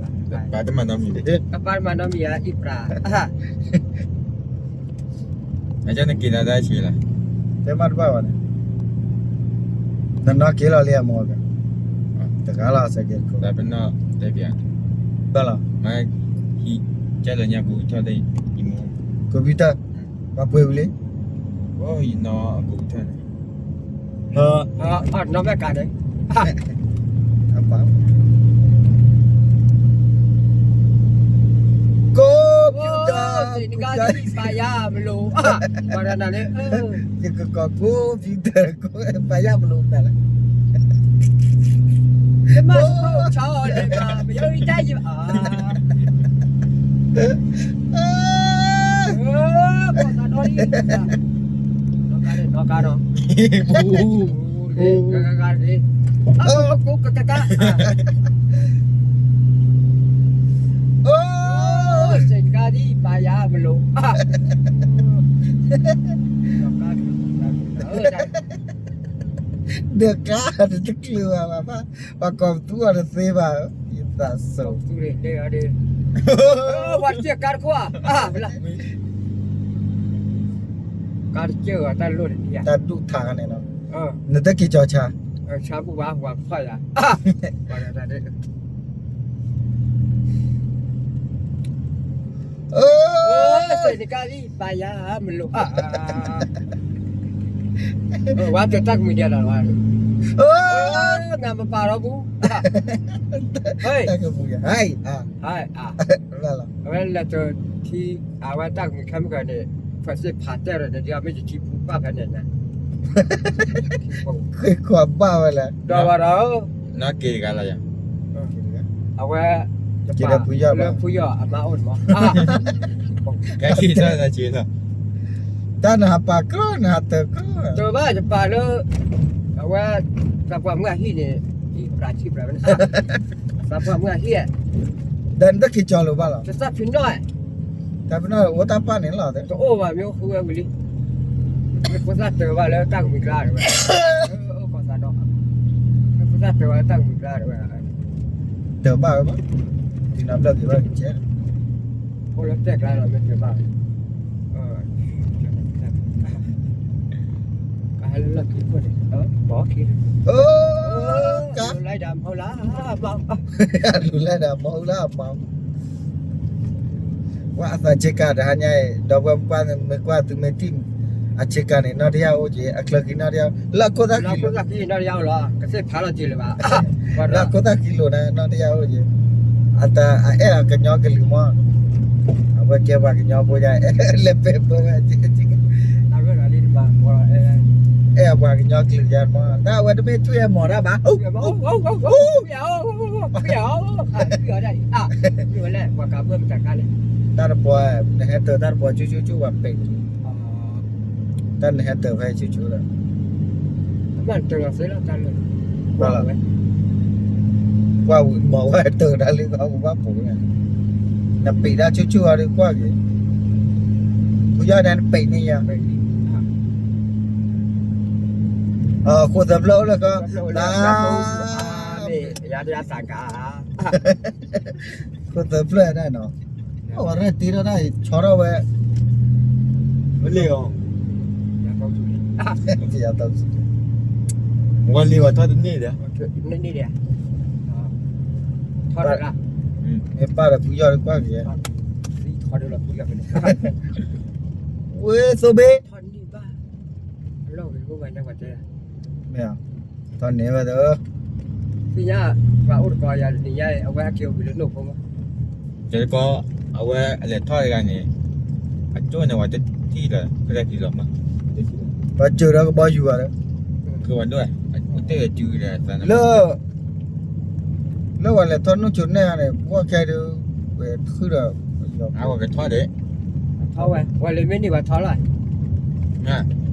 ပၢ်တမၤနီတမံၤ, ပၢ်တမၤနီတမံၤဧါ, အံၤပြး, အကနက့ၤလီၤတၢ်ဆံးလီၤ, တဲမးတဘၣ်ဘၣ်န့ၣ်, နနီၢ်က့ၤလီၤလံအမိၢ်, တဂၤလီၤစဲးက့ၤတကိး, ပနီၢ်တဲပျး, ဘၣ်လီၤ, ဟံၣ်ကဲလၢညါပူၤထီၣ်တၢ်, ကပံတၢ်, ပှၤပှ့ၤဝံၤလံ, ယနီၢ်အပူၤထီၣ်န့ၣ် နီၢ်ဘၣ်ကးန့ၣ်, အပၢ်, ကိးပံတၢ်, ပၢ်ယါမလိၤ, ယကကိးကိးပံတၢ်, ပၢ်ယါမလိၤတၢ်လၢ, မၤဆီလၢမၤ, ပယီၤအံၤတၢ်ယံၤဘၣ်, ကီၢ်သးဒီလံ, နီၢ်ကါဒီး, နီၢ်ကါဒီး, ကကကက, ကကက, စ့ၢ်ကါဒ်ပၢ်ယါမလိၤ, ဒီးကါတတချုးဘၣ်ဘၣ်, ပှၤကိးပသူအီၤတသ့ဘၣ်, ယသးစိၤ, ပှၤတကၢၢ်ကါတခိၣ်, ကါတကၢၢ်တၢ်လိၣ်န့ၣ်, တၢ်ဒူၣ်ထးန့ၣ်လီၤ, နတက့ၤကၠီၤဆါ, ဆါပူၤဘၣ်ပှၤဖီၣ်ယၤ, စ့ၢ်ကါဒ်ပၢ်ယါမလိၤ, ဝဲတၢ်တၢ်ကမံၤဒဲးလီၤ, နမပာ်ထီၣ်ပူၤ, တၢ်ကမံၤ, အဝဲလဲၤတထံ, အဝဲတၢ်ကမံၤခဲမုၢ်ဂီၤန့ၣ်, ဖဲစ့ၢ်ဖးတဲာ်ဒီးန့ၣ် ဒ်အမ့ၢ်ယထံပူၤဘၣ်ဖဲန့ၣ်, ဃ့ခွါဘၣ်ဝဲလဲၣ်, ဒီးဘၣ်ဒီး, နက့ၤတဂၤလီၤယၤ, အဝဲ, လၢဖုယီၢ်အမါအိၣ်န့ၣ်မး, ကဲက့ၤတၢ်လီၤ, တၢ်နဟးပာ်ကြၢးနဟးတၢၢ်ကြၢး, တၢ်ဘၣ်ယပာ်လၢ, အဝဲ, သးပှၢ်မုၢ်အဟံၣ်န့ၣ်, အံၤပြးဆံးပြးဝဲန့ၣ်, သးပှၢ်မုၢ်အဟံၣ်, ဒီးနတက့ၤကၠီၤလိာ်ဘၣ်လီၤ, တသးဖံးနီၣ်, တၢ်ဖံးနီၣ်အိၣ်တၢ်ပာ်န့ၣ်လီၤ, တအိၣ်ဘၣ်မ့ၢ်အိၣ်ဃုဝဲဝံၤလံ, မ့ၢ်ဖိသၣ်တၢၢ်ဘၣ်လၢတၢ်ကမံၤကျါတဝဲ, ကီၢ်သးဒီ, မ့ၢ်ဖိသၣ်တၢၢ်ဘၣ်လၢတၢ်ကမံၤကျါတဝဲ, တၢၢ်ဘၣ်ဝဲဘၣ်, တုၤနၤဘျီက့ၤဘၣ်ကစဲး, အိၣ်လၢတဲာ်ကျါလီၤမ့ၢ်တၢၢ်ဘၣ်ဝဲ, ကဟဲလၢလီၢ်ခံခိၣ်န့ၣ်, ဘီခံ, က, လူၤလဲဒၣ်မဟူလၢ, လူၤလဲဒၣ်မဟူလၢအမၤ ပှၤအသးဆ့ကၤတဟါညါအံၤ ဒီပုၢ်ဝဲၢ်မုၣ်ခွါမ့ၢ်ကွၢ်သုမ့ၢ်ထံၣ်, အဆ့ကၤန့ၣ် နီၢ်တယၢ်အိၣ်က့ၤ အချၢခံနီၢ်တယၢ်, လၢခိၣ်သၣ်ခံလိၤ, နီၢ်တယၢ်အိၣ်လီၤ, ကသ့ၣ်ဖးလီၤက့ၤလၢၤဘၣ်, လၢခိၣ်သၣ်ခံလိၤန့ၣ် နီၢ်တယၢ်အိၣ်က့ၤ, အတၢ်အအဲၣ်အကညီကလုာ်မး, အဝဲကဲပှၤကညီဖိယါ လဲၤပဲာ်ပၢဝဲ, အဲၣ်အပှၤကညီကလုာ်ယါမး တၢ်အဝဲတမ့ၢ်ထွံၣ်အမီၤတၢ်ဘၣ် တၢ်တပှီၤ, နဟဲတၢၤတၢ်တပှီၤ ကၠူကၠူကၠူ ပှၤပဲာ်, တၢ်နဟဲတၢၤဖဲကၠူကၠူလီၤ, ကွၢ်ဝံၤမီၤဝဲတၢၤတၢ်လၢ ကဘၣ်ပူၤ, နပံးတၢ်ကၠူကၠူအီၤဒီးကွၢ်က့ၤ, ဖုယီၢ်န့ၣ်နပံးန့ၢ်ယၤ, ဃိၣ်သၢဖျၢၣ်အိၣ်လၢကီၢ်, ဃိၣ်သၢဖျၢၣ်ဒၣ်နီၤ, အဝဲရဲၣ်တ့ထီၣ်တၢ်အံၤ ဆီထီၣ်ဝဲ, မ့ၢ်လ့ၣ်အီၤ, ဝဲလ့ၣ်အီၤထီၣ်တန့ၢ်ဒီး, မ့ၢ်ပၢ်ဒီးဖုယီၢ်ဒီးကွၢ်က့ၤ, ဝဲသိဘ့ၣ်, မ့ၢ်ဧါ ထီၣ်န့ၢ်ဝဲသၢ သ့ၣ်ညါ ပှၤအိၣ်တကီးယၤတနံၤညါ အဝဲအက့ၤအိၣ်ဘှံးလၢနိၣ်ဖိမး တဲကီ အဝဲအလဲၤထီၣ်တဂၤန့ၣ် အကၠိန့ၣ် ပှၤတထံၣ်လၢ ဖဲလဲၣ်က့ၤလီၤမး ပှၤစၢၤဒီးကဘီယူၤဘၣ်ဒီး ကဝဲဒိၣ် အတဲက့ၤဒီး လၢ လၢပှၤလဲၤထီၣ်နိၣ်ဆိန့ၣ်န့ၣ် ကွၢ်ခဲဒီး ဝဲထုဒီး အဝဲကထီၣ်ဒီး ထီၣ်ဝဲ ဝဲလၢမ့ၢ်န့ၢ်ပှၤထီၣ်လီၤ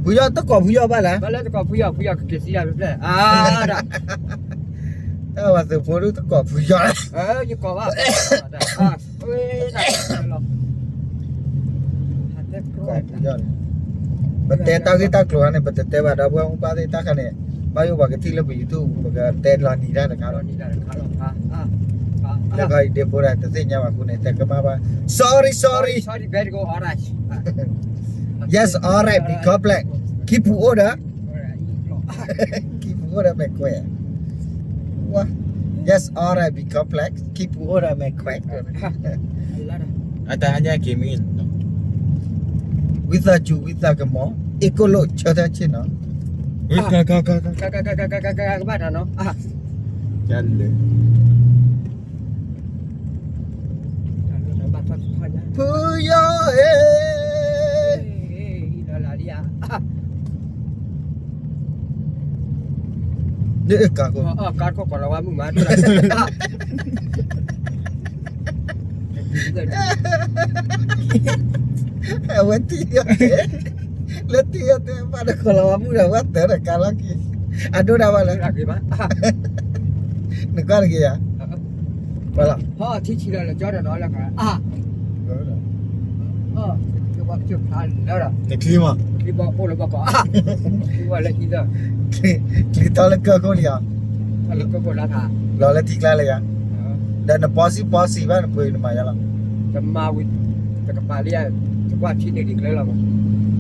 ဖုယီၢ်တကိးဖုယီၢ်ဘၣ်လဲၣ် ဘၣ်လၢတကိးဖုယီၢ် ဖုယီၢ်ကက့ၤသံဒၣ်ဖဲဖျဲၣ် အါဒၣ် တၢ်ဝဲသုးဖိဒုတကိးဖုယီၢ် ယကိးဘၣ် ပတဲတၢ်ဂ့ၢ်တၢ်ကျိၤန့ၣ် ပတတဲဘၣ်ဒီးပှၤမူဘၣ်သ့ၣ်တၢ်ခါန့ၣ် ဘၣ်ယိၣ်ပှၤကထံၣ်လၢပ YouTube ပကတဲလီၤနံၤတၢ်တခါလီၤ လၢခါအံၤဒ့ဖိဒၣ်တသ့ၣ်ညါဘၣ်အဃိန့ၣ် တဲကမၣ်ဘၣ် sorry sorry Yes alright be complex ခံပူၤအိၣ်ဒီး ခံပူၤအိၣ်ဒီးမဲာ်ခွဲး Yes alright be complex ခံပူၤအိၣ်ဒီးမဲာ်ခွဲး အတၢ်ဟါညါက့ၤမံ ဝံသးစူၤဝံသးကမီၤ အ့ၣ်ကိၣ်လိၣ်ဆၢထၢၣ်ဆ့ၣ်နီၤ ဝံသးကကကကကကကကကကကဘၣ်တၢ်နီၤ ကလဲၣ် ဖုယီၢ်ဧၢ န့ၣ်ကါကိၢ် ကါကိၢ်ကီးလီၤဝါမုၢ်မး အဝဲတံၢ်ယီၢ်တဲ လၢတံၢ်ယီၢ်တဲဘၣ်တကီးလီၤဝါမုၢ်ဒီး ဝဲတၢ်တကါလီၤက့ၤ အဒိဒၣ်ဘၣ်လၢ နကွၢ်တက့ၤယၤ ဘၣ်လီၤ ဟီထံဆံးလီၤလၢကၠီဒီးနီၤလၢခါ နချံမး ချံဘီအိၣ်လၢဘီကီး ချံဘီလၢဟံးလၢ ချံထီၣ်လၢကၢၢ်ခိၣ်လံဧါ ထီၣ်လၢကၢၢ်ခိၣ်လၢခါ လီၤလၢထံကျါလၢယၤ ဒီးနပီစံပီစံဘၣ်နပှ့ၤနမၤယါလီၤ တမၤဝံၤ တကပၤလံယၤ တကွၢ်ထံနုာ်ဒံးကျဲလီၤမး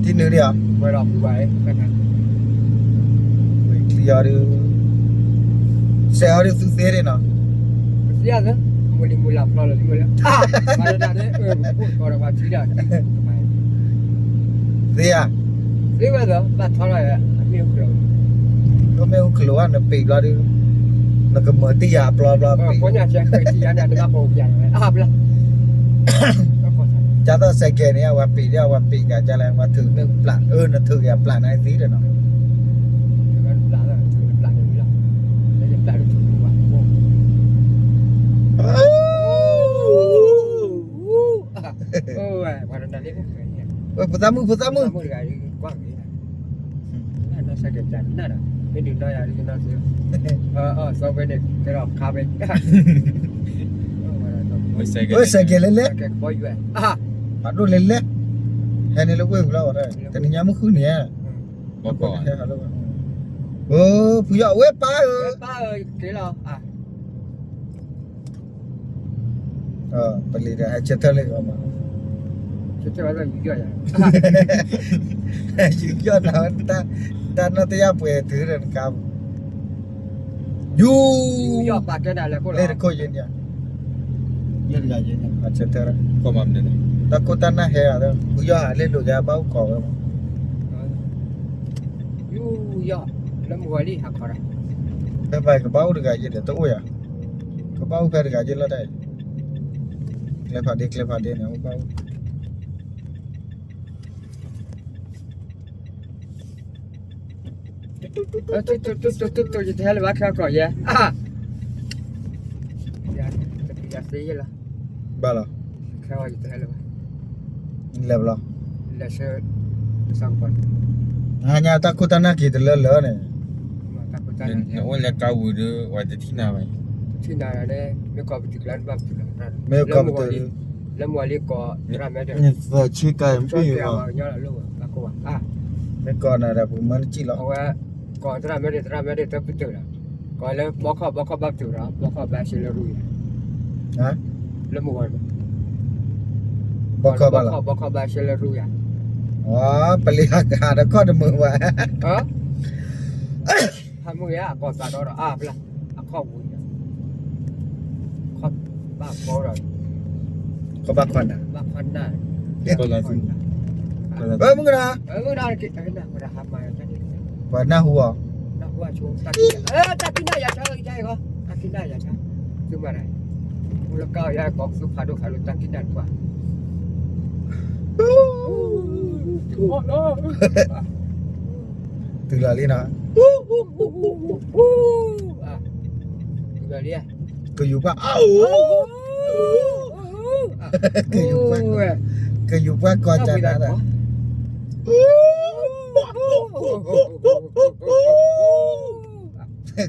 ထံနုာ်ဒံးဧါ ဝဲဒီးပူၤဘၣ် ချံအီၤဒုး စဲးအီၤဒုးသူသ့ဒံးနီၤ သ့ဧါသၢ မုၢ်လံမုၢ်လၢ်ဖျီလီၤလံမုၢ်လၢ ဘၣ်ဒၣ်န့ၣ် အိၣ်ကီးဒီးပှၤထံဒၣ် သ့ဧါ သ့ဝဲသၢ ဘၣ်ထီလီၤ အမ့ၢ်အိၣ်ခလိာ် ကမ့ၢ်အိၣ်ခလိာ်ဘၣ် နပံးဘျီဒုး နကမၤတံၢ်ယၤအပျီဘျီပံး ကညၣ်ဆဲးခွဲးထံယၤန့ၣ် နဘၣ်ပိာ်ပျးလီၤဝဲ အါဘျီ ကၢ်သိးစဲးကဲးန့ၣ် အဝဲပံးဒ်အဝဲပံးကၤ ကလဲၣ် ဝဲထုးန့ၢ်ပျး အၢ နထုးက့ၤအပျးန့ၣ်သ့ဒီးနီၤ ပျးလၢထုးပျးန့ၣ်ဝံၤလီၤ လၢယပျးလၢထုးပူၤဘၣ် ဝဲ ပှၤတနၤလံ ဝဲ ဖိသၣ်မုၣ် ဖိသၣ်မုၣ် ဖိသၣ်မုၣ်တဂၤ ကွၢ်က့ၤ နီၢ်စဲးကဲးကၢ်နၢ်ဒီး မ့ၢ်ဒုးနီၢ်ယၤဒုးနီၢ်စဲး အၢ အၢ စီၤဝဲန့ၣ် ကဲထီၣ်ခါဝဲ ဝဲစဲးကဲးလဲၣ်လဲၣ် ကဲကဘီယူၤဝဲ ဖးဒိၣ်လဲၣ်လဲၣ် ဟဲန့ၣ်လၢဝ့ၢ်ပူၤလီၤ တနံၤညါမုၢ်ဃုနံၤ ဟဲလၢ အိ ဖုယီၢ်ဝဲပၢ်ဧၢ ပၢ်ဧၢ က့ၤလီၤ ပလံၤဒီးဟဲဆၢထၢၣ်လၢဂီၤမး ဆၢထၢၣ်ဝဲလၢယူးယီၣ်ယၤ ယူးယီၣ်နၤဝဲ တၢ်နီၢ်တယၢ်ပှဲၤတုၤဒီးနကါပူၤ ယူး ယူးယီၣ်ပာ်ကဲနၤလဲၤခိၣ်လီၤ လ့ၣ်တခိၣ်ယဲၢ်န့ၣ် ယဲၢ်တဂၤယဲၢ်န့ၣ် ဟဲဆၢထၢၣ် တၢ်ခိၣ်တၢ်နၢ်ဟဲဂၤဒီး ယူးယီၣ်ဟးလ့ၣ်လိာ်ကဲ ဘၣ်အိၣ်ခိးဝဲ ယူးယီၣ် လၢမုၢ်ဂီၤလံဟးခိးဒီး ဖဲဘၣ်ကဘၣ်အိၣ်တဂၤယဲၢ်ဒီး တအိၣ်ယၤ ကဘၣ်အိၣ်ဖဲတဂၤယဲၢ်လီၤတၢ်အံၤ ကျဲဖးဒ့ ကျဲဖးဒ့န့ၣ် အိၣ်ဘၣ်အိၣ် ယတဟဲလၢၤဘၣ် ခဲအီၣ်ကျီၢ်ယဲ ယၤသ့ယဲလီၤ ဘၣ်လီၤ ခဲအီၣ်ယတဟဲလၢၤဘၣ် လဲၤဘၣ်လီၤ လဲၤဆၢ တၢ်ကပီၤ ဟါညါတၢ်ခိၣ်တၢ်နၢ်က့ၤတလၢလၢန့ၣ် တၢ်ခိၣ်တၢ်နၢ်က့ၤ နအိၣ်လၢကါဝံၤဒီး ဝဲတထံၣ်နၤဘၣ် တထံၣ်နၤန့ၣ် မ့ၢ်ကီၢ်ပတုာ်ကျါန့ၣ်ဘၣ်ပတုာ်လီၤ မ့ၢ်ကီၢ်ပတုာ် လၢမုၢ်ဂီၤလံ ကီၢ်သရၣ်မဲဒီး သၢဆံကါမ့ၢ်ကီၢ် ကညီလီၤလိၣ်ဘၣ် ဘၣ်ကိးဘၣ် မ့ၢ်ကီၢ်နၤဒီးပမၢတစံၣ်လီၤ အဝဲ ကီၢ်သရၣ်မဲဒီး သရၣ်မဲဒီး တၢ်ပတုာ်လီၤ ကီၢ်လၢဘီခီၣ် ဘီခီၣ်ဘၣ်ပတုာ်ဒီး ဘီခီၣ်ဘၣ်ဆှၢလၢရူယၤ လၢမုၢ်ဂီၤန့ၣ် ဘီခီၣ်ဘၣ်လီၤ ဘီခီၣ်ဘၣ်ဆှၢလၢရူယၤ ပလံၤဟးကဟးဒီးခီၣ်တမုာ်ဘၣ် ဟးမုာ်ယါ အကီၢ်သးဒီဒီး အါဖျါ အခီၣ်ဝံၤဒီး ခီၣ်ဘၣ်ခီဒီး ခီၣ်ဘၣ်ခီနၤ ဘၣ်ခီနၤ မုၢ်ကနၤ ပှၤနၢ်ဟူအီၤ နၢ်ဟူ တၢ်ကံးနၢ်ယၤဆါ, တၢ်ကံးနၢ်ယၤဆါ, သုမၤတၢ်, အိၣ်လၢကါယၤကီၢ်သူဖးဒိၣ်ဖးဒိၣ် တၢ်ကံးနၢ်တပှၢ်, တုၤလီၤလံနီၤ, ကယူၤပှၢ်ကီၢ်, ကယူၤပှၢ်ကီၢ်ကနၤ,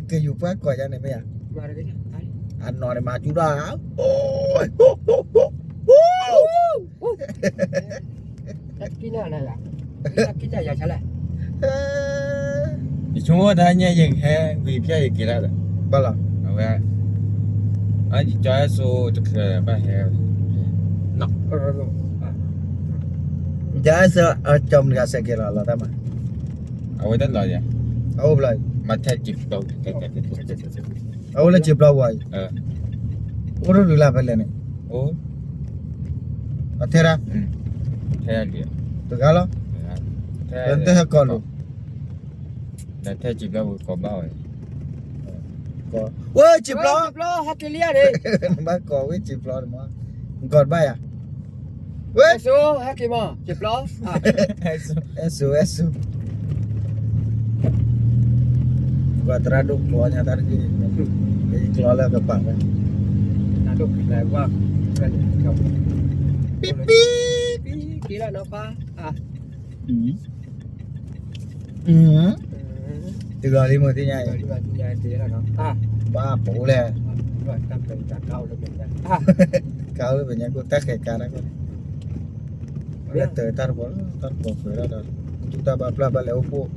ကယူၤပှၢ်ကီၢ်ယၤန့ၣ်မ့ၢ်ဧါ, အနီၢ်န့ၣ်မၤစူၤဒၣ်, တၢ်ကံးနၢ်ယၤဆါလဲၣ်, ယဆိကမိၣ်တၢ်ညါယဟဲဝံၤဖျဲၣ်ယက့ၤလၢဒီး, ဘၣ်လီၤ, အဝဲ, ကၠီအဲၣ်စိတချုးဘၣ်ဟဲ, ကၠီအဲၣ်စိ ကၠီမုၢ်တဂၤစဲးကဲၤလီၤလီၤတၢ်မး, အဝဲတလီၤယၤ, အအိၣ်ဘျီ, မၤထဲစံာ်ပျီ, အအိၣ်လၢစံာ်ပျီဝဲ, အိၣ်တရူးလၢဖဲလဲၣ်န့ၣ်, အထဲဒၣ်, ထဲဒၣ်, တဂၤလီၤ, တဟဲကီၢ်လိၤ နထဲစံာ်ပျီပူၤကီၢ်ဘၣ်ဝဲ, ဝဲစံာ်ပျီ, ဟဲက့ၤလံဧါန့ၣ်, နဘၣ်ကီၢ်ဝဲစံာ်ပျီန့ၣ်မး, နကီၢ်တဘၣ်ယၤ, ဝဲ, ဟဲက့ၤမး စံာ်ပျီ, အဲၣ်စိ အဲၣ်စိ, ပှၤသရၣ်ဒိၣ်ကျီညါတၢ်တဂ့ၤ, ကျီလၢကပၤဝဲ, သရၣ်ဒိၣ်ကျီဝဲ, ပံပံ, က့ၤလၢနီၤခွါ, တုၤလီၤလံမ့ၢ်သ့ၣ်ညါအံၤ, ဘၣ်ပူၤလဲၣ်, ကါအိၣ်လၢမဲာ်ညါ, ကါအိၣ်လၢမဲာ်ညါ ကအိၣ်တၢ်ဃဲၤကါတၢ်ကီ, လၢတၢ်တၢ်တပီၤလီၤ တၢ်တပီၤဃဲၤဒၣ်ဒီး, တူၢ်တၢ်ဘၣ်ပျၢ်ဘၣ်လဲၤအိၣ်ဖှိၣ်,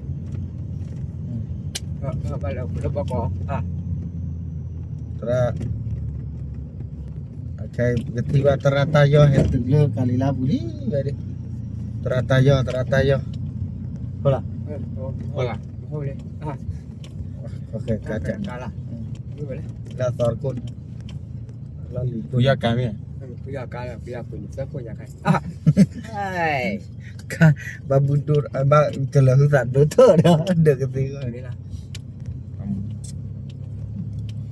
ဘၣ်လဲၤအိၣ်ဖှိၣ်လၢဘီကီး, သရၣ် အခဲအံၤ ပကထံၣ်ဘၣ်သရၣ်တၢ်ယီၢ်ဟဲတုၤလၢကၤလံၤလါပူၤလံဝဲဒၣ်, သရၣ်တၢ်ယီၢ် သရၣ်တၢ်ယီၢ်, ဖီလာ်, ဖီလာ်, ကါကနၤ, လၢအသီတခိၣ်န့ၣ်, လီၢ်လံၤ, ဖုယီၢ်ကါမ့ၢ်, ဖုယီၢ်ကါလၢဖုယီၢ်ပူၤန့ၣ် သၢခိၣ်ညါခါ, ဘၣ်ဘူၣ်ဒိၣ် ဘၣ်ကလၢၤဟုသးဒိၣ်ထီၣ်ဒီး ဒၢးကသ့အဂီၢ်န့ၣ်,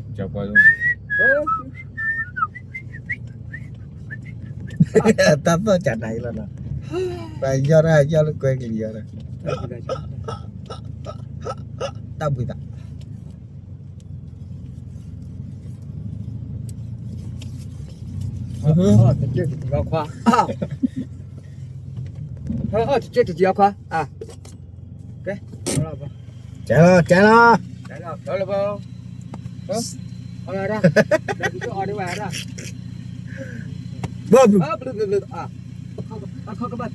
ကၠီပှၢ်ဒိၣ်န့ၣ် တၢ်သီၣ်ကနၤအံၤလီၤနီၤ, ပယီၢ်တၢ်ယီၢ်လၢကွဲကလံၤယီၢ်ဒီး, တၢ်ဘှံးသး, တက့ၢ်တက့ၢ်ခွါ, တက့ၢ်တက့ၢ်ခွါ, ကဲ, ကဲလီၤ, ကဲလီၤ, ကဲလီၤ, ဘီဘု